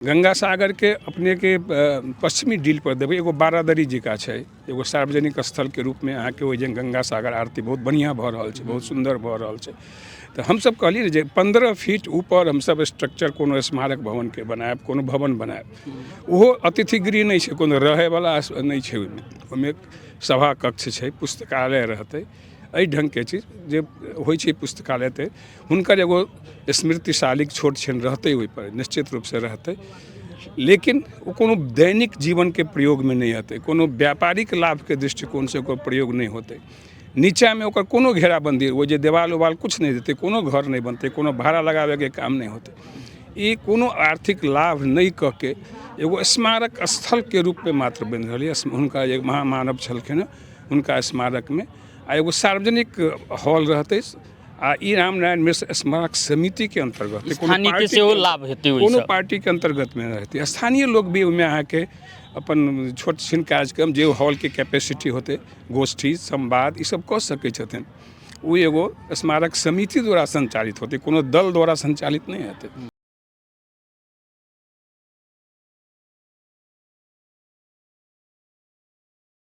गंगा सागरके अपनेके पश्चिमी डील पर देबै, एगो बारादरी जकाँ छै, एगो सार्वजनिक स्थलके रूपमे अहाँके ओहि जे गंगा सागर आरती बहुत बढ़िआँ भऽ रहल छै, बहुत सुन्दर भऽ रहल छै। तऽ हमसब कहलियै जे 15 फीट ऊपर हमसब स्ट्रक्चर कोनो स्मारक भवनके बनायब, कोनो भवन बनायब। ओहो अतिथि गृह नहि छै, कोनो रहैवला नहि छै ओहिमे। ओहिमे सभा कक्ष छै, पुस्तकालय रहतै, एहि ढङ्गके चीज जे होइ छै पुस्तकालय। तऽ हुनकर एगो स्मृति शालिक छोट छिन रहतै ओहिपर, निश्चित रूपसँ रहतै, लेकिन ओ कोनो दैनिक जीवनके प्रयोगमे नहि हेतै, कोनो व्यापारिक लाभके दृष्टिकोणसँ ओकर प्रयोग नहि होतै। नीचाँमे ओकर कोनो घेराबन्दी, ओ जे देवाल उवाल किछु नहि देतै, कोनो घर नहि बनतै, कोनो भाड़ा लगाबैके काम नहि होतै। ई कोनो आर्थिक लाभ नहि कऽ के एगो स्मारक स्थलके रूपमे मात्र बनि रहल यऽ हुनका जे महामानव छलखिन हँ, हुनका स्मारकमे आ एगो सार्वजनिक हॉल रहतै। आ ई रामनारायण मिश्र स्मारक समितिके अन्तर्गत, कोनो स्थानीयके पार्टीके सेहो लाभ हेतै कोनो ओहिसँ। पार्टीके अन्तर्गतमे रहतै। स्थानीय लोक भी ओहिमे अहाँके अपन छोट छिन कार्यक्रम, जे हॉलके कैपेसिटी होतै, गोष्ठी, संवाद ईसब कऽ सकै छथिन। ओ एगो स्मारक समिति द्वारा सञ्चालित होतै, कोनो दल द्वारा सञ्चालित नहि हेतै।